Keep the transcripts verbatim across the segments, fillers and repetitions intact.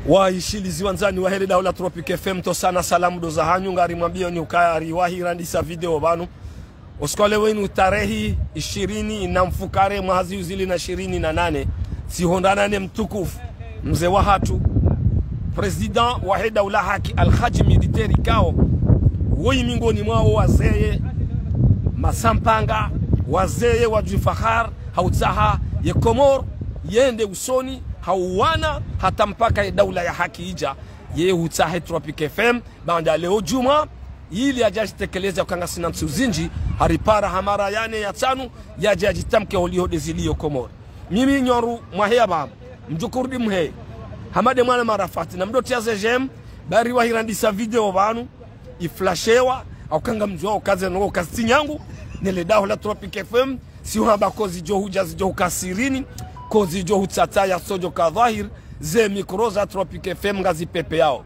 Waishilizi wandzani wahe le daho la Tropic F M, ntsotsana salamu ndo zahanyu, ngarimwambiyoni ukaya riwahi randisa video pvanu. Usiku wa leo wunu tarehi ishirini na mfukare mwaha zihwi zili na ishirini na nane, tsihundrana ne mtukufu, mze wahatru, président wahe daula haki, Alhadji Militaire Kao, woyi mingoni mwawo wazeye masampanga, wazeye wadjifahari, ha utsaha ye Komori yende usoni, ha uwana, hata mpaka ye daula ya haki idja, ye hutsaha Tropic F M, baanda leo djumwa, ili yadje yadjitekeleze, uka ngasina ntsihu zindji, haripara ha mara ya nne ya ntsanu, yadje yadjitamke holiho ndeziliyo Komori. Mimi nyoru mwaheya pvanu, mdjukurudi mhe, Hamade mwana Marafati, na mdru tiya ze j'aime, bari wahi randisa video pvanu, iflashewa, uka ngamdjuwa uka ze ndrongoo kazitsi nyangu, ne le daho la Tropic F M, tsi uhamba ko zidjo hudja zidjo huka sirini, ko zidjo hutsatsa ya sodjo ka dhwahiri, ze mikro za Tropic F M ngazipepeyao.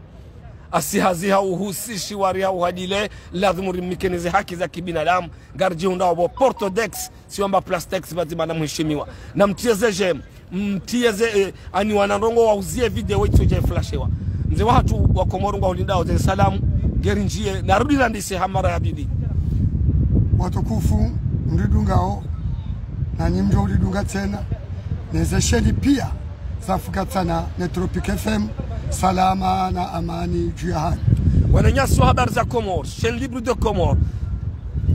Asi hazi ha uhusishi wari ha uhadile, lazimu rimnikeni ze haki za kibinadamu, ngaridjihundrao pvo Portodex, tsi wamba Plastex pvadzima na mheshimiwa. Na mtiye ze j'aime, mtiye ze, eh, ani wana ndrongoo wauziye video itsodja iflashewa. Mze wahatru wa Komori ngwahulindao ze salamu, ngeri ndjiye, narudi randise ha mara ya pvili. Watukufu, mridungao, na nyi mdjo uridunga tsena, ne ze sheli piya, zafukatsana ne Tropic F M, salama na amani dju yahanyu. Wananyasi wa habari za Komori, chaîne libre de Comores,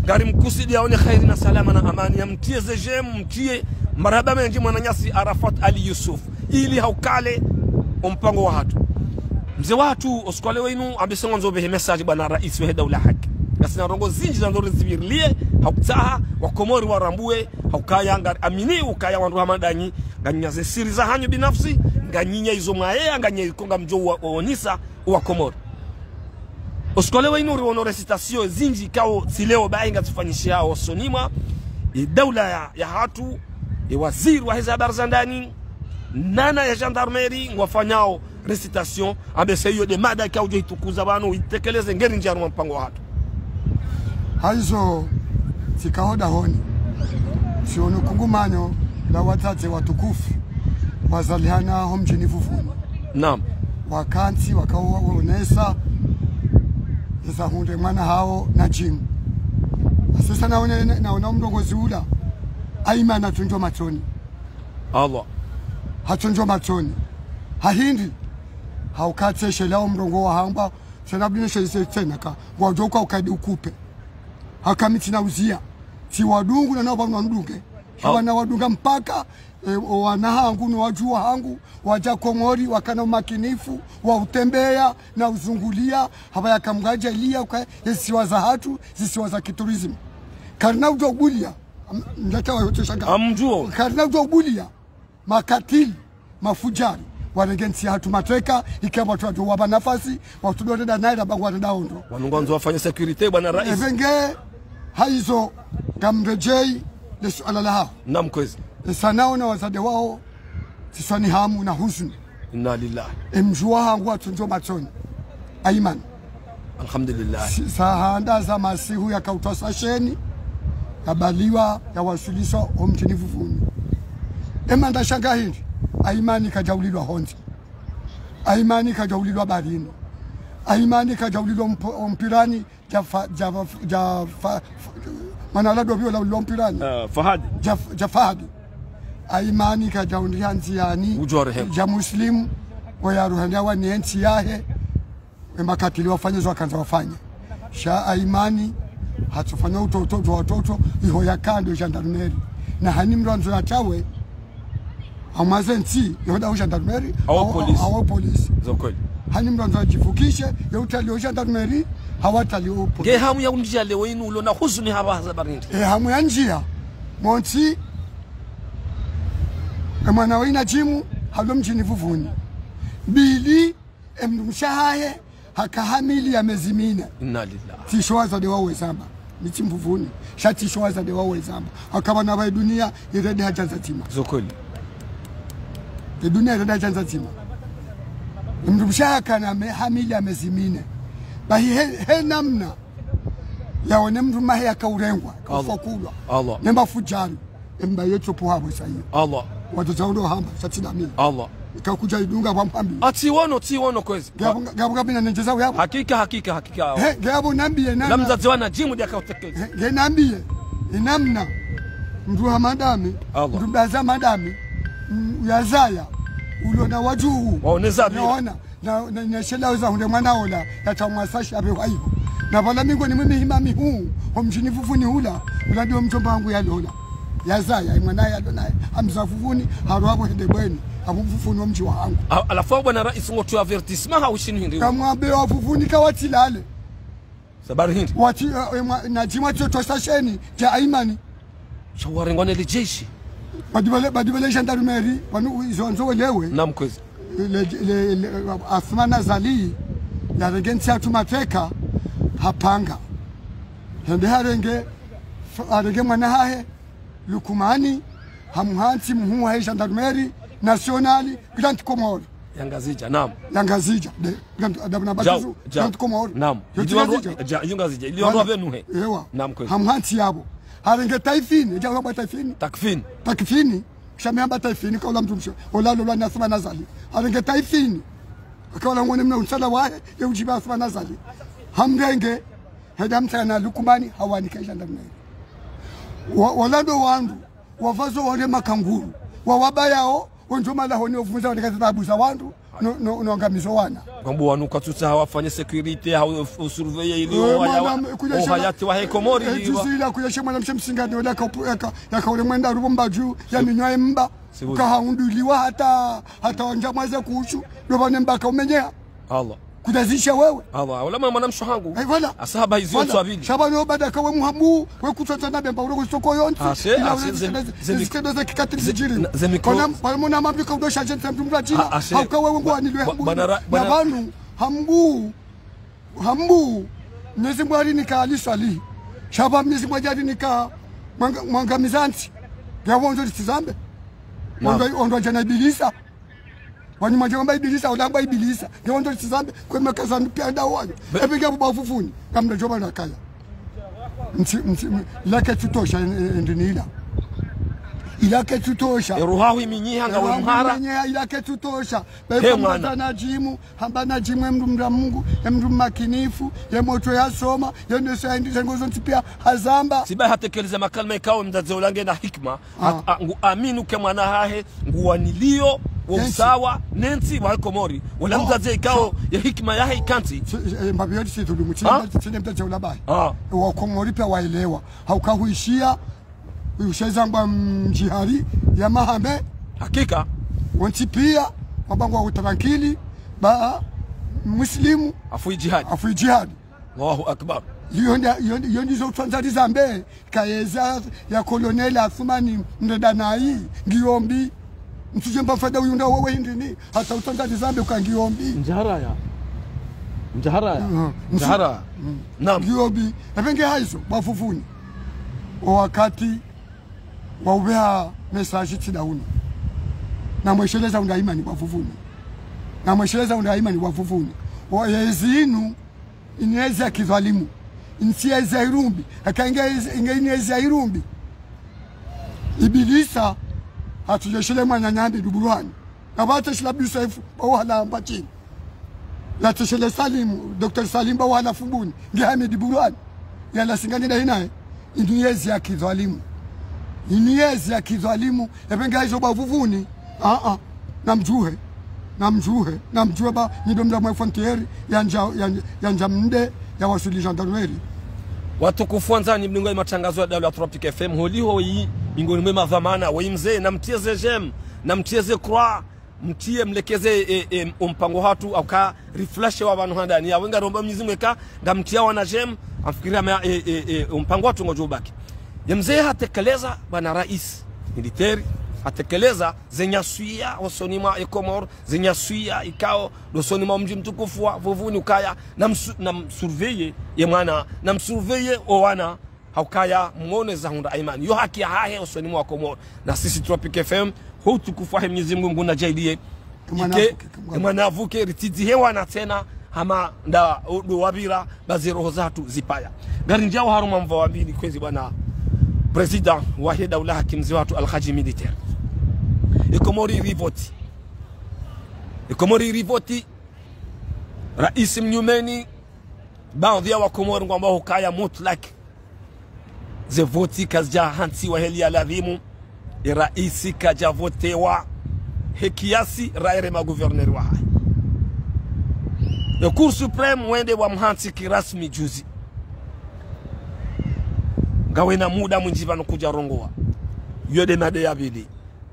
ngarimkusudiyaoni kheri na salama na amani, ya mtiye ze j'aime, mtiye marahaba mendji mwananyasi Arafat Ali Yusuf, ili ha ukale ompango wahatru. Mze wahatru, usiku wa leo wunu, ambese ngwandzo upvehe message bwana raisi wahe daula haki. Ngasina ndrongoo zindji zandzo rizipvirilie, ha utsaha, wa Komori warambuwe, ha ukaya ngariamini, ukaya wandru hama ndanyi, nganyi na ze siri zahanyu binafsi, nganyi na izo mwayeya, nganyi na iko ngamdjo wa, waonesa, wa Komori. Usiku wa leo wunu riwono récitation zindji kao tsi leo bahi ngazifanyishihao usoni mwa, e, daula ya, yahatru, e, waziri wahe ze habari za ndani, nana ya gendarmerie, ngwafanyao récitation, ambese iyo nde mada kao udjo itukuza pvanu, itekeleze ngeri ndjiya harumwa mpango wahatru. Hayizo, tsika ho dahoni, tsiono kungumanyo la watsatse watukufu, wazalihana ho mdjini Vuvuni. Naam. Wakantsi, wakaonesa, eza hundre mwana hawo Nadjimu. Asesa naone, naona mrongozi ula, Aimani hatsondjo matsoni. Allah. Hatsondjo matsoni. Ha hindri, ha ukatse shela omrongoo wahamba, tsena bine shela tsena ka, ngwadjo uka ukadi ukupe. Haka mi tsina uziya. Tsi wadungu na nao pvanu wanidunge. Sha wana wadunga mpaka, e, o wana hangu, no wadjuhu hangu, wadja Komori, wakana umakinifu, wa utembeya, na uzunguliya, hapvo yaka Mngu hadjaliya, uka, ye zisiwa zahatru, zisiwa za kitourisme. Karina udjo ubuliya, am-, ndata wa yote shanga. Amdjuo. Karina udjo ubuliya, makatili, mafudjari, warenge ntsi yahatru mateka, ikamba twadjo wapva nafasi, watudoneda nayi la bangu wanadaondro. Wanu ngwandzo wafanye sécurité, bwana raisi. Epvenge, hayizo, ngamredjeyi, le suala lahaho. Naam kwezi. Esa nao na wazade wawo, tsiswa ni hamu na huzuni. Inna lillahi. Emdjuhu wahangu hatsondjo matsoni. Aimani. Alhamdulillah. Si-, sa handa za masihu yaka utwaswa sheni, yabaliwa, yawaswiliswa ho mdjini Vuvuni. Ema ndashanga hindri, Aimani kadjaulilwa hondze. Aimani kadjaulilwa baharini. Aimani kadjaulilwa mp-, mpirani, dja fa-, dja fa-, dja fa-, fa-, mwana la dobio la, la mpirani. Ah, Fahadi. Dja f-, dja Fahadi. Aimani kadjaundriha ndziyani. Udjo rehema. Dja Muslim, oyaruhandiwa ne ntsi yahe. Emakatili wafanye zo wakandza wafanye. Sha Aimani, hatsufanya utoto, djo watoto, iho yakando gendarmerie. Na hani mdru andzo yatawe, amwaze ntsi, yo daho gendarmerie, awo, awo police. Awo police. Zo kweli. Hani mdru andzo yadjifukishe, yo utali yo gendarmerie, hawu atali yo police. Nge hamu ya undjiya leo inu ulo na huzuni hapvaha za barindi. E hamu ya ndjiya, montsi, e mwana wa Nadjimu, halo mdjini Vuvuni. Mbili, emdrumshe wahahe, haka hamili ya mezi mine. Inna lillahi. Tsisho wazade wawo wezamba. Mi tsi Mvuvuni. Sha tsisho wazade wawo wezamba. Haka pvanu pvayi duniya, irende hadja ndzadzima. Zo kweli. Ye duniya irende hadja ndzadzima. Emdrumshe wahahe kana me-, hamili ya mezi mine. Bahi he, he namna. Yaone mdrume wahe yaka urengwa. Allah. Kafa kulwa. Allah. Ne mafudjari. Emba ye tsopo hapvo sa iyo. Allah. Wadjo dza undo hamba, sha tsi nami. Allah. Kakudja idunga pvwa mpambi. Atsi wono, tsi wono kwezi. Ngapvo, ngapvo kapvina nendjeza uyapvo. Hakika, hakika, hakika. He, ngapvo nambiye nana. La mdzadze wa Nadjimu ndiye akautekeleza. He, nge nambiye. Inamna. Mndru ha madami. Allah. Mndru mbaza madami. Mm, yazaya. Ulo na wadjuhu. Waoneza bila. Naona. Na, na, na shela uza hunde mwana ola. Ya tamwa sashi abe wa iho. Na pvala mingo ni mwimi hima mihu. Ho mdjini Fufuni hula. Hula ndiyo mdjomba wangu yalola. Yazaya, mwana yalo naye. Hamza Fufuni, harwabo hende bweni. Abu Fufuni wa mdji wahangu. A-, alafu bwana raisi ngo tu avertissement ha ushinu hindri. Kamwambe wa Fufuni kawatsilale. Sababu hindri. Wati, eh, eh, mwa-, Nadjimu tso tso sasheni, dja Aimani. Sha warengwa ne le jeshi. Badibale, badibale gendarmerie, wanu izo ndzo welewe. Naam kwezi. Le, le, le, Athumani Azali, yarenge ntsi hatru mateka, hapanga. Hende harenge, harenge mwana hahe, Lukumani, hamhantsi muhuu wahe gendarmerie nationale, Grande Comore. Ya Ngazidja, naam. Ya Ngazidja, de, Grande, adabu na Djau, batizu, djau. Grande Comore. Naam. Yo tsi Ngazidja. Dja, yo Ngazidja. Ili wandru wapvenuhe. Ewa. Naam, kwezi. Hamhantsi yapvo. Harenge Taifini, dja wamba Taifini. Takfini. Takfini. Kisha mihamba Taifini, kaula mdrumshe. Ola lolwa ni Athumani Azali. Harenge Taifini. Akaula ngone mna unsala wahe, ye udjiba Athumani Azali. Hamrenge, heda mtsana Lukumani, hawanike gendarmerie. Wa, wala ndo wandru, wapvazo wale makanguru. Wawabayao, wendjo malahoni wavundza wale kazi tabu za wandru, no, no, no angamizo wana. Kwambo wanu kwatsutsaha wafanye sécurité, ha u-, usurveiller ili. Eh, o haya-, mwana, kudja o shema-, hayati wahe Komori eh, ili wa- juzi ila kudja she mwana mshe Msingani, wala ka upu-, yaka, yaka ule mwenda rubo mbadju, ya minywa emba. Sibuzi. Kahaunduliwa hata, hata wandja mwaze kuushu, ndo pvane mba kaumenyeha. Allah. Kudazisha wewe. Allah, wala mwana, mwana msho hangu. Eh, voilà. Asahaba hizi. Voilà. Yontsi wabili. Sha pvanu baada kawe muhamu, we kutsotsa na bemba, ule kusoko yontsi. Ah, c'est, ila ah, ule c'est, zikendo, ze-, zikendo ze kikatili ze-, zijiri. Na, ze micro. Kona, pvanu mwana mapvi kaudosha jente mdru mdru ajina. Ah, ah, c'est. Hauka wewe ngwani lwe bwa-, hambu. Bwana ra-, na bwana pvanu, hambu. Hambu, Mwenyezi Mungu alinika aliswali. Sha pva Mwenyezi Mungu alinika mwanga, mwanga mizanti. Ngapvo ndo litsizambe. Naam. Ondo, ondo djana Ibilisa. Wani mwandje wamba Ibilisa, ulamba Ibilisa. Ngapvo ndo litsizambe. Kwe makaza nupia nda wanyu. Be- Ebe ngapvo ba Fufuni. Kamna djoba na kaya. Mtsi, mtsi, m-, ilake tsutosha, en-, en-, endini ila. Ilake tsutosha. Eruhahu iminyiha nga we mhara. Eruhahu iminyiha, ilake tsutosha. He mwana. Beko mwana Nadjimu. Hamba Nadjimu ye mndru mdra Mungu, ye mndru mmakinifu, ye motro yasoma, ye ndeso yaindisa ngozo ntsi pia hazamba. Siba hatekeleza makalima ikao mdzadze ulange na hikima, ah, ha-, ha-, ngu aminu ke mwana hahe, ngu wanilio, wo usawa, nentsi wa Komori. Wala mdzadze ikao ye hikima yahe ikantsi. Si, eh, mbapvi yoti si dhulumu, si, ah? Si ne mdzadze ula bahi. Ah. Wa Komori pia waelewa. Hauka huishia, usheza ngwa mdjihadi ya mahambe. Hakika. Wontsi pia, wamba ngwa utarankili, ba muslimu. Afu idjihadi. Afu idjihadi. Allahu Akbar. Iyo nda, iyo, iyo ndizo utwandzari zambe, kayeza ya Colonel Athumani mreda nayi, ngiyombi. Mtsudje mba fada uyunda wewe hindrini, hata utwandzari zambe uka ngiyombi. Mdjaharaya. Mdjaharaya. Mhm. Mdjaharaya. Mm. Naam. Ngiyombi. Epvenge haizo, ba Fufuni. O wakati wa ubeha message tsi nda unu. Namwesheleza unda imani wa Fufuni. Namwesheleza unda imani wa Fufuni. O yezi inu, ini yezi ya kidhwalimu. Intsi yezi ya irumbi. Haka inge yezi, inge ini yezi ya irumbi. Ibilisa, hatsudjeshele mwana nyambi duburwani. Na pvateshela Abdou Soefo, ba wahala Mbatshini. Lateshele Salim, Docteur Salim, ba wahala Fumbuni. Nge Hamidi Burwani. Yala singani da inaye. Ini yezi ya kidhwalimu. Ini yezi ya kidhwalimu. Epvenge haizo ba Fufuni. Ah, ah. Namdjuhe. Namdjuhe. Namdjuhe ba nyi ndo mla mwe frontière. Yandja, yandja, yandja mde, ya wasuli gendarmerie. Watukufu wandzani mlingo ya matangazo ya Daula Tropic F M. Holiho yi, mingoni mwe madhwamana, we mze, namtieze j'aime, namtieze croix, mtie mlekeze, e, e, ompango hatru, hauka riflashe wa pvanu handani. Yawe ngaromba Mwenyezi Mungu eka, ngamtia wana j'aime, amfikiri ame, e, e, e, ompango hatru ngodjo ubaki. Ye mze hatekeleza, bwana rais militaire, hatekeleza, ze nyaswiya, osoni mwa e Komori, ze nyaswiya, ikao, ndo osoni mwa mdji mtukufu wa Fufuni ukaya, namsu-, namsurveiller, ye mwana, namsurveiller o wana, haukaya mwone za hundra imani. Yo haki yahahe osoni mwa Komori. Na sisi Tropic F M, ho utukufu wahe Mwenyezi Mungu, Mungu nadjaliye. Mwana ike, avuke, mwana mwana avuke, ritsidzi he wana tsena, hama nda, o, ndo wapvira, ba ze roho zatru zipvaya. Ngari ndjao harumwa mva wa mbili kwezi bwana Président wahe daula haki mze watru Alhadji militaire. E Komori rivoti. Komori rivoti, raisi mnyumeni, baadhwi ya Wakomori ngwambao hukaya mutlak. Ze voti kazidja hantsiwa heli ya ladhimu, e raisi kadja votewa, he kiasi ra ere maguverneri wahahe. E Cour suprême wende wamhantsi kirasmi juzi. Ngawena muda mwindji pvanu kudja rongowa. Yo nde mada ya pvili.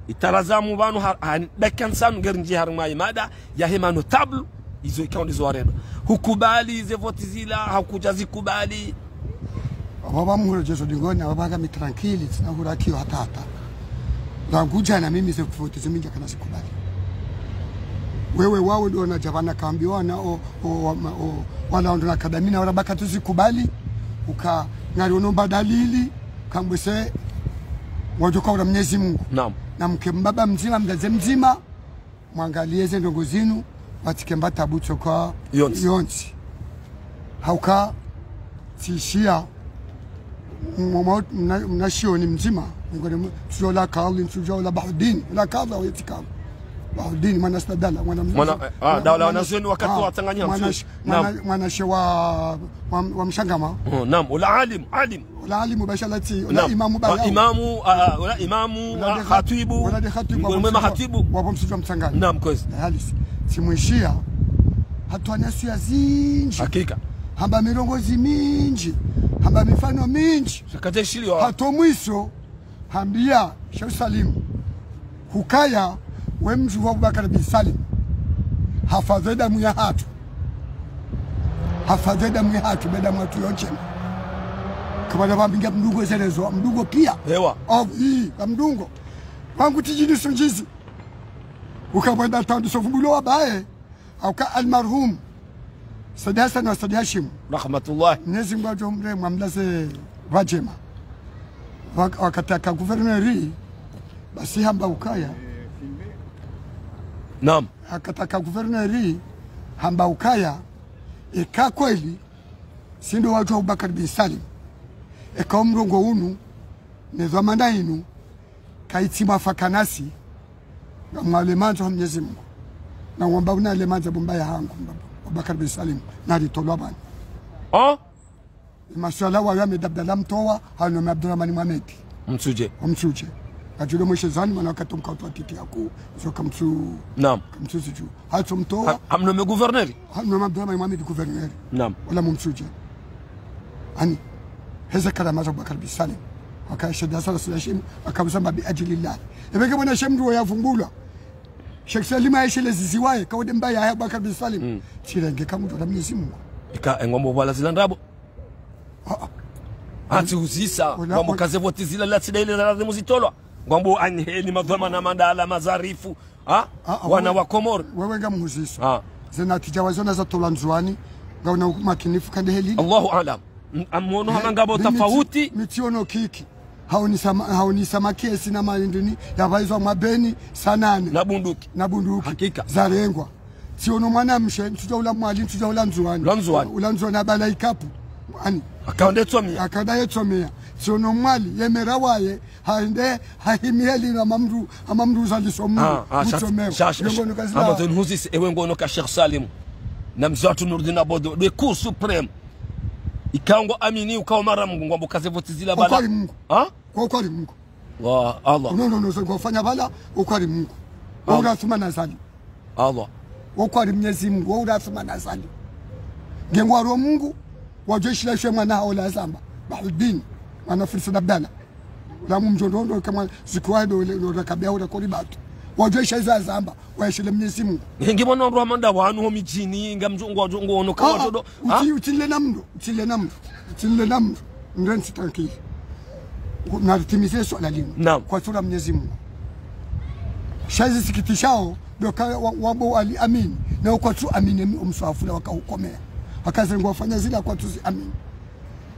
Itarazamu pvanu ha, ha, dakika ntsanu ngeri ndji harimwa imada yahe ma notables, izo ikao ndizo warenda. Hukubali ze voti zila, hakudja zikubali. Aba ba muhuro jezo dingoni, aba ba kami tranquille, tsina hura kiyo hata hata. Rangu djana mimi ze voti zo mi ndjakana zikubali. Wewe wawe ndo na djapvana kambi wana, o, o, wa, ma, o, wala ndo na kadamina, wala bakatu zikubali, uka, ngari onomba dalili, kambwese, wadjoka ura Mnyezi Mungu. Naam. Na mke mbaba mdzima, mdzadze mdzima, mwangaliye ze ndrongo zinu, watsike mba tabu tsoka yontsi. Yontsi. Hauka, tsishiya, mwa, mwa, mna, mna shioni mdzima, ngone mu, tsujo la Kali, tsujo la Bahudini, la Kali, wa yeti Kali. Bahudini, mwana Sida Dala, mwana mwana, eh, ah, mwana, Dala, mwana, wana zenu wakati ah, wa Tanganyika, mwana mtsu. Sh-, mwana, naam. Mwana she wa, wa, wa Mshangama. Oh, naam, ula alim, alim. Ula alimu bashalati, ula naam. Imamu wa bayawu. Imamu, ah, ula imamu, ula ah, de khat-, khatibu, ula de khatibu, ngwe wa mwe msujwa, mahatibu. Wa msujwa Mtsangani. Naam, kwezi. Halisi. Tsimwishiya, hatwa nasiya zindji. Hakika. Hamba mirongozi mindji. Hamba mifano mindji. Shakate shiliwa. Hato mwiso, hambiya, Sheikh Salim. Hukaya, we mdjuhu wa Abubakar bin Salim. Hafadhwi damu yahatru. Hafadhwi damu yahatru, be damu yahatru yo ndjema. Kabana bambinga mdungo zelezo, mdungo piya. Ewa. Of, i, mdungo. Wangu tijini sunjizi. Ukabwenda tandu sofu bulo wa baye. Hauka almarhum Said Hassan wa Said Hashim. Rahmatullah. Mnyezi Mungu adjo mrehemu amlaze pvadjema. Wak-, wakati aka gouverneur, basi hamba ukaya. Naam. Wakati aka gouverneur, hamba ukaya, eka kweli, si ndo wadjuwa Abubakar bin Salim. Eka omrongo unu, ne dhwamana inu, kaitsi mwafakanasi, ngamwale mandzo ha Mnyezi Mungu. Na ngwamba una ale mandzo bumba ya hangu, mbaba, Abubakar bin Salim, na alitolwa bani. Oh? Maswala wa Ahmed Abdallah Mtowa, hano me Abdurahmani Mohamed. Mtsudje. Mtsudje. Kadjulo mweshe zani, mana wakati mkautu wa titi yaku, zo kamtsu-, naam. Kamtsu siju. Hatso Mtowa. Ha-, hamnome gouverneur? Hamnome Abdurahmani Mohamed gouverneur. Naam. Wala mumtsudje. Ani, heze karama za Abubakar bin Salim. Waka sheda sala sula shimu, waka usamba bi ajilillah. Ebeke mwana shemdu wa yavumbula. Sheikh Salim ayeshele zizi waye, kawode mbaya ya Abubakar bin Salim. Mm. Tsirenge kamutola Mnyezi Mungu. Ika, engombo bwala zila ndrabo. Ah, ah. Atsi uzisa, wala, ngwambo wala. Kaze voti zila la tsida ile la lazimu zitolwa. Ngwambo anheni madhwamana madala mazarifu. Ha? Ah, ah, wana wewe, wa Komori. Wewe nga muhuziso. Ah. Zena tija wazona za tolwa Ndzuwani, nga una makinifu kande heli. Allahu aalam. M-, amono eh, hama ngapvo mi-, mi-, tafauti. Mitsiono kiki. Haonisa ma-, haonisa makesi na malindini, ya vaizwa mabeni, sanane. Na bunduki. Na bunduki. Hakika. Zarengwa. Tsiono mwanamshe, ntsudja ula Mwali, ntsudja ula Ndzuwani. Ula Ndzuwani. Ula Ndzuwani abala ikapu. Ani. Akaonde tsomia. Akaonda ye tsomia. Tsiono Mwali, ye mera waye, haende, hahimi heli na mamdu, amamdu uzaliso mdu. Ah, ah, sha-, utsomeo. Sha-, sha-, yo ngono kazila. Amazon huzisi, ewe ngono ka Sheikh Salim. Na mze watru Nurdin Abodo, de Cour suprême. Ikao ngo amini, ukao mara Mungu, ngwambo kaze voti zila bala. Ukwali Mungu. Ha? Kwa ukwali Mungu. Wa Allah. No, no, no, so ngofanya bala, ukwali Mungu. Allah. Ura Athumani Azali. Allah. Wo kwali Mnyezi Mungu, wo ura Athumani Azali. Nge ngwaro Mungu, wadjo ishila ishe mwana haola Azamba. Bahudini, mwana Firisa Abdala. Ula mumdjo ndondo kama zikuwa ndo ule, ndo rakabiya ula kori batu. Wadjo isha izo Azamba, waishile Mnyezi Mungu. Nge mwana ndo amanda wanu ho midjini, nga mdjo, ngo, ngo, ono kama ah, todo. Ah? Uti-, utile na mdru, utile na mdru, utile na mdru. Mrentsi tranquille. Naritimize swala linu. Naam. Kwa tsura Mnyezi Mungu. Sha izi sikitishao, ndo ka wa-, wambo wali amini. Na kwatsu amini mi umswafu la waka ukomea. Hakaze ngwafanya zila kwatsu zi amini.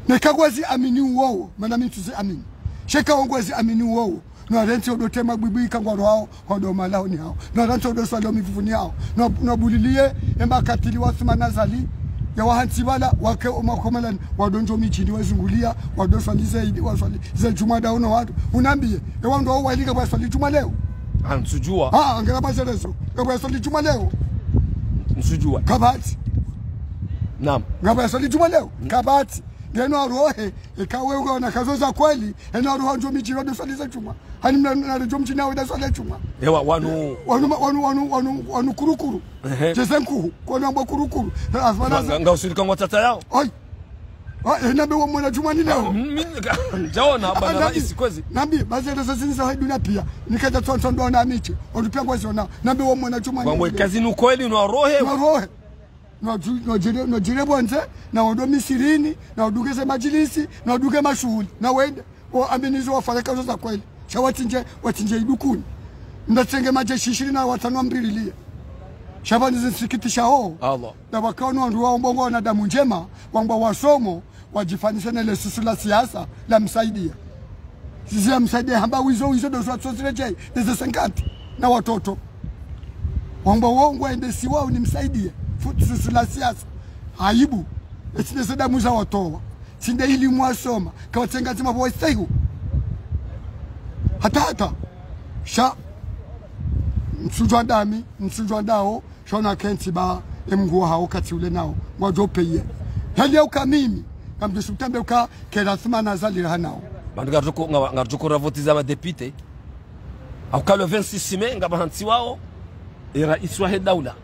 Neka ngwazi amini uwowo, mana mi ntsu zi amini. Sheka ngwazi amini uwowo. No warentsi odo tema bwibwi ka ngwaro hao, kwa do malahoni hao. No warentsi odo swali o mivuvuni hao. No, no buliliye, emba katili wa Athumani Azali, ya wahantsi bala, wake o makomalani, wado ndjo midjini wazunguliya, wado swali zaidi, waswali ze djumwa da ono wado. Unambiye, ewa ndo wailika waswali djumwa leo. Ah, ntsudjuwa. Ah, angela mazelezo. Ewa swali djumwa leo. Sujua. Kapvatsi. Naam. Ngapvo ya swali djumwa leo. Kapvatsi. Ngeno arohe, eka wewe una kazo za kweli, eno aroha ndjo midjini wadjo swali za djumwa. Hani mna, mna ridjo mdjini awe da swali za djumwa. Ewa, wanu. Wanu, ma- wanu, wanu, wanu, wanu kurukuru. Ehe. Djeze nkuhu, kwanu ambwa kurukuru. Na afana Nga, za- nga usirika ngwa tata yao. Oi. Ah, eh, nambe wa mwana djumwa ni leo. Mi, mi, djaona, bwana Nambi, raisi kwezi. Nambi, bazi ya sasa zini za haiduna pia. Nikaja tsontso ndo na miche. Wanu pia ngwaziona. Nambe wa mwana djumwa ni Wangwe leo. Kazi nukweli, no arohe. No arohe. No dju-, no djire, no djire bondze, na wondo misirini, na wodunge ze madjilisi, na wodunge mashuhuli, na wende. O aminizo wafanya kazo za kweli. Sha watsindje, watsindje idukuni. Mdatsenge madjeshi ishirini na watsanu wambililie. Sha pvanu zinisikitisha o. Allah. Na wakao no wandru wa mbongo wanadamu ndjema, wamba wasomo, wadjifanyise nele susu la siasa, la msaidia. Sisi ya msaidia hamba wizo, wizo ndo zwa tsozile djai, neze senkati, na watoto. Wamba wongo ende siwa uni msaidia, fu-, susu la siasa. Aibu, eti neze damu za watowa. Tsinde ili mwasoma, kawatsenga zima pwa istehu. Hata hata, sha, msujwa ndami, msujwa ndao, shona kentsi ba emngu wa hao kati ule nao, ngwadjo peye. Hali ya uka mimi, ngamdjesu utambe uka kera thumana zalira hanao. Bandu ngarudjoko, nga-, ngarudjoko ra voti za madepite. Au ka le vingt-six mai, ngapvo hantsi wao, e raisi wahe daula.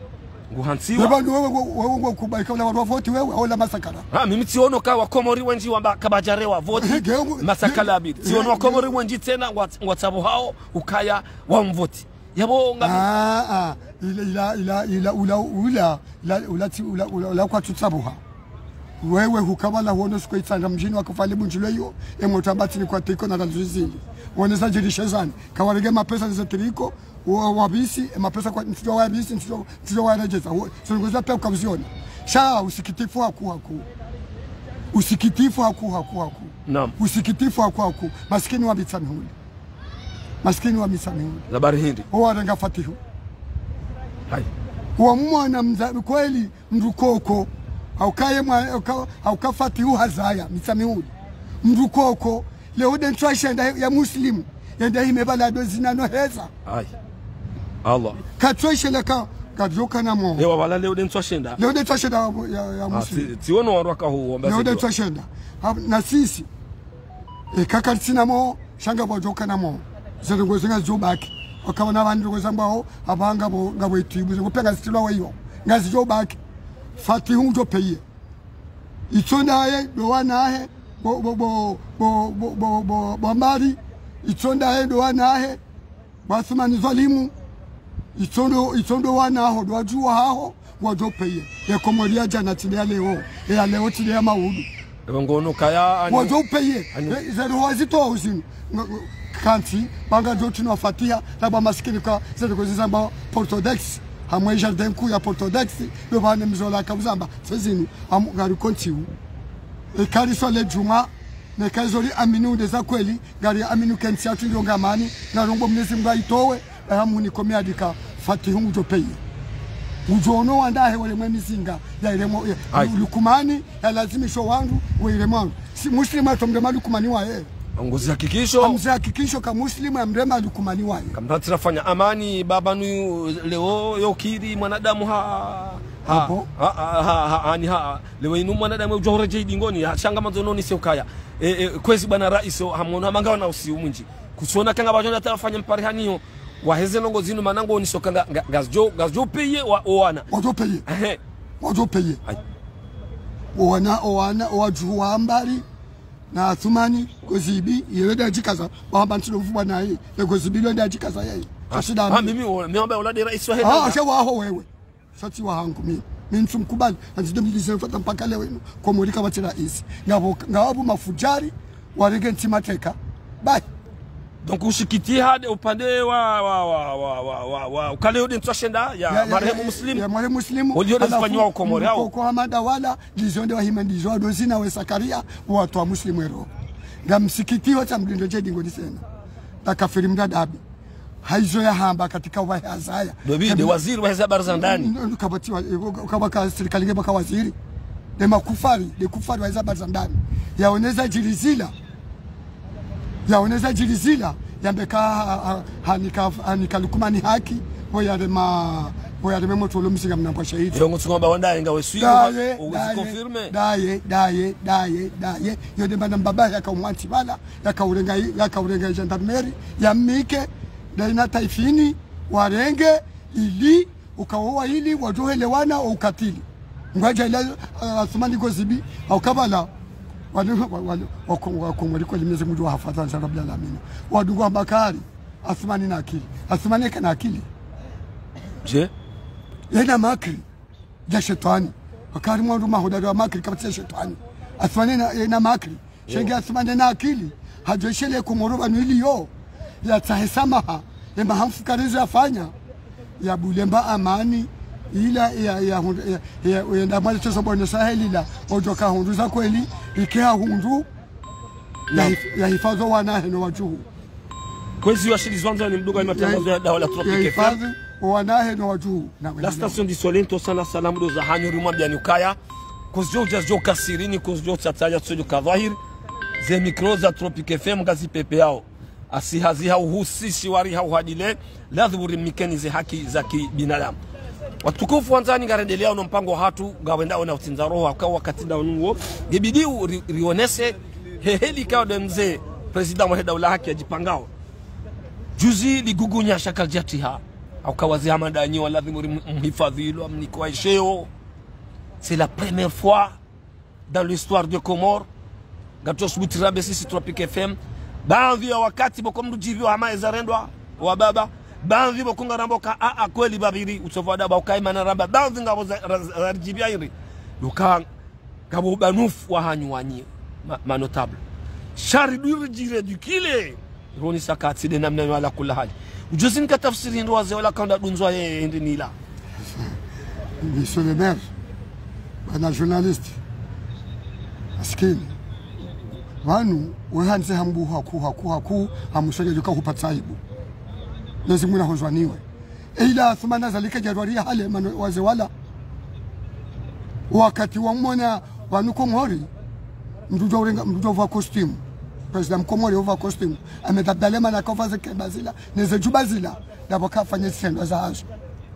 Ngu hantsi wa. Wewe, wewe, wewe, wewe, kubali ka ula wa voti wewe, au la masakara. Ha, mimi tsiono ka wa Komori wendji wamba kabadjare wa voti, He, ge-, masakala ge-, abiri. Tsiono wa ge-, Komori wendji tsena, ngwa-, ngwatsabu hao, ukaya wa mvoti. Yabo nga- Ah, ah. Ila, ila, ila, ila, ula, ula, ula, ula, tsi, ula, ula, ula kwa tsutsabuha. Wewe hukabala huono suko itsanga mdjini wa kufali bundjilo iyo, e mota batini kwa tiko na ranzu zili. Wone za djirishe zani. Kawarege mapesa nize tiriko, wa, wabisi, e mapesa kwa, ntsujo wabisi, ntsujo, ntsujo warejeza. Wo, so ngoza pia ukabuziona. Sha, usikitifu haku, haku. Usikitifu haku, haku, haku. Naam. Usikitifu haku, haku. Masikini wa Mitsamihuli. Masikini wa Mitsamihuli. Zabari hindri. Owarenga Fatihu. Hai. Wa mwana mza-, kweli, mdru koko. Haukaye mwa-, hauka-, hauka Fatihu hazaya, Mitsamihuli. Mdru koko, leo de ntswa shenda ya Muslimu. Yende hime bala do zina no heza. Hai. Allah. Katswa shenda ka, kadjoka na mo. Ewa, wala leo de ntswa shenda. Leo de ntswa shenda ya, ya Ah, Muslimu. tsi, tsiono warwaka huo, mba Leo de zidwa. ntswa shenda. Ha, na sisi. E, kaka tsina mo, sha ngapvo djoka na mo. Zero ngozi ngazidjo baki. Wakawa na wandru ngozi ambao, apva ngapvo, ngapvo itibu. Zero penga sitilwa weyo. Ngazidjo baki. Fatihu ngudjo peye. Itsonda ye, ndo wana ahe, bo, bo, bo, mbari. Itsonda ye, ndo wana ahe. Bo Athumani Dhwalimu, itsondo, itsondo wana aho, ndo wadjuwa haho, wadjo peye. Ye Komori ya djana tsi nde ya leo, ye ya leo tsi nde ya maudu. Ewe ngono kaya ani- Wadjo peye. Ani- E, zero wazitowa uzinu. Nga-, nga-, kantsi, banga djo tsi no Fatiha, laba masikini ka, zero ngozi zamba Portodex. Hamwe jardin kuu ya Portodex, yo bane mzola ka uzamba, sezinu, amu, ngari kontsiu. E kari swale djumwa, ne ka izo ri amini unde za kweli, ngari amini kentsi yatru ngiyo ngamani, na rombo Mwenyezi Mungu aitowe, e hamu ni kome adika Fatihu ngudjo peye. Ngudjo ono wandahe wale mwe mizinga, ya ile mwe, ya, Ai. Lukumani, ya lazimisho wandru, we ile mwe wandru. Si Muslimu atomrema Lukumani waye. Ngozi hakikisho. Hamze hakikisho ka Muslimu ya mrema Lukumani waye. Kamratsi rafanya amani, baba nu leo yo kiri mwanadamu ha, ha, Abo. ha, ha, ha, ha, ani ha, leo inu mwanadamu udjo horeje idingoni, ha, shanga mandzo noni se ukaya. E, e, kwezi bwana raisi, o, hamono hamanga wana usiu mwindji. Kutsona kanga bajona tafanya mparihaniyo, waheze ndrongo zinu mana ngo niso kanga, nga, ngazidjo, ngazidjo peye wa, owana. Wadjo peye. Ehe. Wadjo peye. Hai. Owana, owana, owadjuhu wa mbari, na Athumani, Gozibi, yewe nda djikaza, wahamba ntsi ndo mfubwa naye, ye Gozibi ndo nda djikaza yeye. Ah, Kashida ah, ami. mimi, o, mi wamba ola nde raisi wahe Ah, daula. Asha waho wewe. Sha tsi wahangu mi. Mi ntsu mkubali. Anzi deux mille dix-neuf hata mpaka leo inu. Komori kapvatsi raisi. Ngapvo, ngapvo mafudjari, warenge ntsi mateka. Bye. Donc, usikitiha nde upande wa, wa, wa, ukale yo nde ntswa shenda ya Ya, ya, marehemu ya, Muslimu. Ya marehemu Muslimu. Olio nde Halafu, zifanyiwa Komori hao. Mkoko Hamada wala, ndizo nde wahima ndizo, ndo zina we Sakaria, watu wa Muslimu ero. Ngamsikitiho tsa mdindo dje dingoni sena. Nda kafiri mdadabi. Haizo yahamba katika wahe hazaya. Dobi, nde Kabila waziri waheze habari za ndani. N-, n-, kabatiwa, e, kabaka sirikali nge baka waziri. Nde makufari, nde kufari waheze habari za ndani. Yaoneza djiri zila. Yaoneza djiri zila. Yambe ka, ha, ha, hanika, hanika Lukumani haki. Wo yarema, Oya, teme motro lo msinga mnambwa shahidi. Yo, ngutsi ngamba wanda yenga we suivi, daye, uzi daye, confirmer. Daye, daye, daye, daye. Yo nde mana mbaba yaka umwantsi pvala, yaka urenga, yaka urenga gendarmerie, ya mike, daye na taifini, warenge, ili, ukaowa ili, wadjohelewana, o ukatili. Ngwadja ila, eh, Asumani Gozibi, au kabala, wale, wale, wako, wako, wali kwa limeze mudji wa hafadha, nsa Rabbil Alamin. Wadungu wa Bakari, Asumani na akili. Asumani kana akili. Je? Yena makri. Ya shetwani. Wakari mwandu mahodari wa makri kapvatsi ya shetwani. Asumani na, yena makri. Shenge Asumani na akili. Hadjo ishele Komoro pvanu ili yo. Ya tsahe samaha. Ye mahamfukarizo yafanya. Ya bulemba amani. Ila ya, ya, ya, ya, ya, ya ndamwale teso bone saheli la. Odjo ka hundru za kweli. Ike ha hundru. Ya hif-, ya hifadhi wana heno wadjuhu. Kwezi washilizi wandzani mdunga wa matangazo ya daula Tropic F M. Ya hifadhi wana heno wadjuhu. Na la station du soleil, ntsosa na salamu ndo za hanyu rimwambiani ukaya. Kuzidjo udja zidjo ka sirini, kuzidjo tsatsaja tsodjo ka dhwahiri. Ze micro za Tropic F M ngazi pepeyao. Asi hazi ha uhusishi wari ha uhadile, ladhimu rimikeni ze haki za kibinadamu. Watukufu wandzani, ngarendeleao no mpango hatru, ngawendao na utsindza roho, haka wakati nda unuwo, ngebidi uri-, rionese, he heli kao nde mze, président wahe daula haki yadjipangao. Juzi ligugunya shaka djatiha, hauka wazi hama ndanyi wa ladhimu uri m-, mhifadhi ilo, amnikwa isheo. C'est la première fois dans l'histoire de Comores, ngatsubutu rambe sisi Tropic F M, baadhwi ya wakati boko mdru djibiwa hama eza rendwa, wa baba, baadhwi boko ngaramba ka a, a kweli babiri, utsovu wa daba ukaimana ramba, baadhwi ngapvo za, za, za djibiwa iri. Luka, ngapvo ubanufu wa hanyu wanyi, ma, ma notable. Shari duri djire dukile. Roni sakatsi nde namna yo ala kula hali. Ujuzi nika tafsiri ndo waze wala kanda dunzwa ye, ye ndi nila. Monsieur le maire, bwana journaliste. Maskini. Pvanu, we handze hambu haku, haku, haku, hamuswele djuka hupatsa aibu. Lezi mwina hozwaniwe. Eila Asumani Azali kadjarwari ya hale mano waze wala. Wakati wamwona pvanu Komori, mdru djo urenga, mdru djo uva costume. Président Mkomori uva costume. Ahmed Abdallah mana kauva ze keba zila, neze djuba zila, ndapvo kafanya zitrendwa za hazo.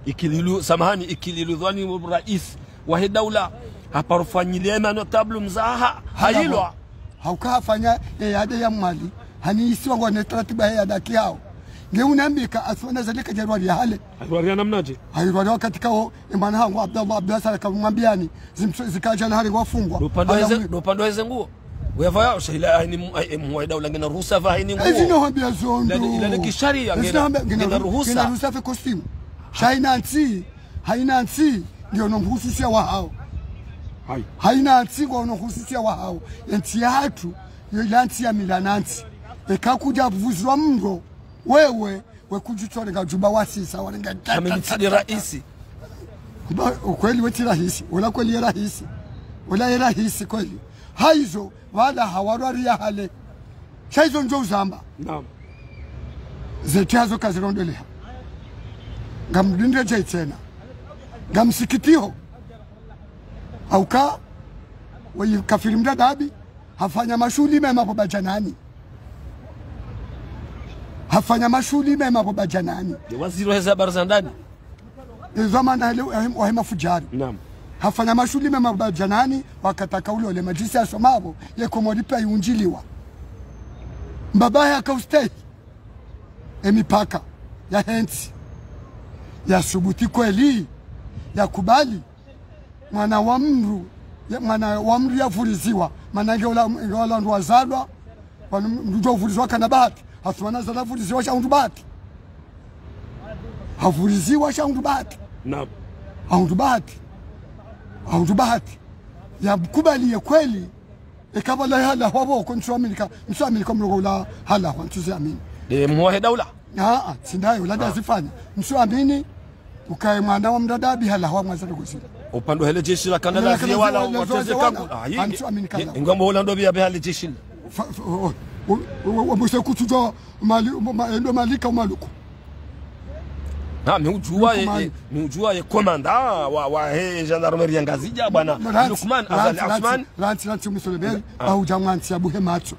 Ikililu, samahani, ikililu dhwani rais wahe daula, haparofanyile ma notable mzaha, hailwa. Hauka hafanya, e, ade ya Mwali, hani isiwa ngwane taratibu ya daki yao. Nge unambika Asumani Azali kadjarwari ya hale. Hairwari ya namnaje? Hairwari wakati kao, e mwana hangu Abdallah, Abdallah Sala kamwambiani, zimso-, zikaja na hale ngwafungwa. Ndo upande wa eze, ndo upande wa eze nguo. Weva ya, sha ila haini mu-, ai, emu wa daula ngena ruhusa va haini nguo. Ezi no hambia zondo. Ila, ila ni kisharia, ezi ngena, no hambia, ngena ngena ru-, ruhusa. Ngena ruhusa fe costume. Sha ina ntsi, haina ntsi, ngiyo no mhususia wa hao. Hai. Haina ntsi ngwa no mhususia wa hao. Entsi ya hatru, yo ila ntsi ya mila na ntsi. Eka kudja pvuzwa mndro, wewe, we kudjutsorenga djuba wasisa, warenga. Kame mitsidi raisi. Ba, ukweli we tsi rahisi, ola kweli ye rahisi. Ola ye rahisi kweli. Haizo, wala hawarwari ya hale. Sha izo ndjo uzamba. Naam. Zeti hazo kazirondeleha. Ngamdindre djai tsena. Ngamsikitiho. Hauka, wayi kafiri mdadabi, hafanya mashuhuli mema pvo Badjanani. Hafanya mashuhuli mema pvo Badjanani. Nde waziri wa heze habari za ndani. Ezo mana hele, wahe, wahe mafujari. Naam. Hafanya mashuhuli mema pvo Badjanani, wakati aka ule ole majlisi ya somapvo, ye Komori pia yiundjiliwa. Mbaba yaka ustahi. Emipaka yahe ntsi. Yasubuti kweli. Yakubali. Mwana wa mndru, ya, mwana wa mndru yavuriziwa. Mana nge ola, nge ola ndo wazalwa. Pvanu mndru djo uvuriziwa kana bahati. Asumani Azali avuriziwa sha hundru bahati. Havuriziwa sha hundru bahati. Naam. Ha hundru bahati. Ha hundru bahati. Yakubali ye kweli. Eka pvala halahwa pvoko, ntsu aminika, ntsu aminika mloko ula halahwa, ntsu zi amini. Nde muhuu wahe daula? Aa, tsi ndaye, ula nda zifanya. Ntsu amini, ukaye mwana wa mdadabi halahwa mwaza ndoko zila. Upande hele jeshi la kanda la ziye wala, wateze kaku. Ah, ntsu amini kala. Ingambo ula ndo biya biha le jeshi. Fa, fa, o, o, o, o, o, muse kutsudjo mali, ma, endo malika umaluku. Ha, mi udjuwa ye, mi udjuwa ye komanda wa, wa he gendarmerie ya Ngazidja, bwana Lukman Azali Asumani. Rantsi, rantsi, monsieur le maire, ba udja mwantsi ya buhe matso.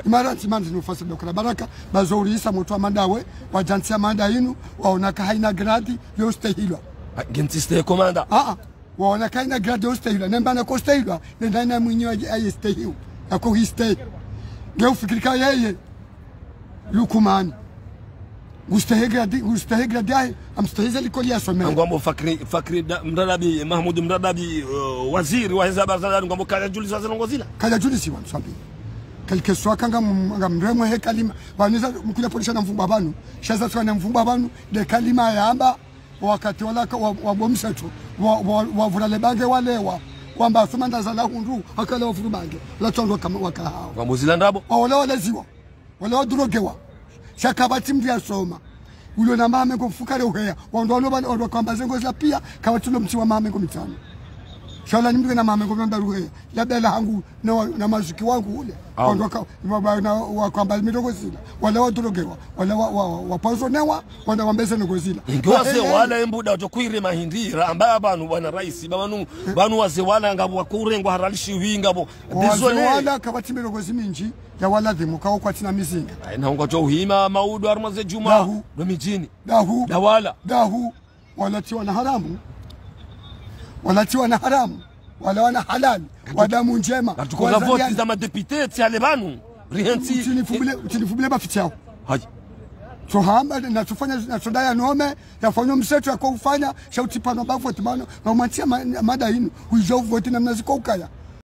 Ima rantsi manzi nufasi dokra baraka, bazo urisa motro wa manda we, wadjantsi ya manda inu, waona ka haina gradi, yo stehilwa. Ha, nge ntsi stehi komanda. Ah, ah. Waona kayina grade yo stehilwa. Nemba na ko stehilwa. Nenda na mwinyi wa aye stehiwa. Ako hi stehi. Nge ufikiri ka yeye. Lukumani. Ngustehi grade, ngustehi grade yahe. Amstehi ze likoli ya somera. Ngwambo Fakri, Fakri da, Mradabi, Mahmoud Mradabi, eh, waziri wa heza barzadani, ngwambo kaya julisi wa ze ndrongoo zila. Kaya julisi wa mswambi. Kalike swaka nga m-, nga mremwe he kalima. Waniza mkuja polisha na mvumba pvanu. Shaza swa na mvumba pvanu. De kalima yamba. Wakati wala ka-, wa, wa bomsetu, wa, wa, wa vura le bange walewa, wamba suma ndaza la hundru, hakala wa vuru bange, la tsondwa kama waka hao. Ngwambo zila ndrabo. Wala waleziwa, wala wadrogewa. Sha kapvatsi mndru ya soma. Ulo na mamengo mfukare uheya. Wandru walo bali, wandru kwamba ze ndrongoo zila pia, kapvatsi ulo mtsi wa mamengo mitsano. Sha ula ni mndru na mamengo mamba uheya. Labda la hangu na wa-, na mazuki wangu ule. Au. Wandru waka-, wa-, wa-, na, wakwamba ze ndrongoo zila. Wala wadrogewa, wala wa-, wa-, wa-, wapoisonewa, wala wambe ze ndrongoo zila. Ingi waze wala embuda wajo kuire mahindira, amba pvanu bwana raisi, pvanu, pvanu waze wala ngapvo wakurengwa haralishi winga pvo. Waze wala kapvatsi mirongozi mindji, ya wala dhimu, kawo kwatsina mizinga. Ai, na ungo jo uhima, maudu harumwa ze djumwa, no midjini. Dahu. Da wala. Dahu. Wala tsi wana haramu. Wala tsi wana haramu. Wala wana halali. Wa damu ndjema. Katukoza voti za madepite, tsi ale pvanu. Rihentsi. Utsinifumbile, utsinifumbile mafitsi yawo. Hayi. Tsohamba, natsofanya, natsodaya nome, yafanya mseto yako ufanya, sha utsi pvanu ba voti pvanu, na umantsiya ma-, mada inu, uijo voti na mnazi ko ukaya.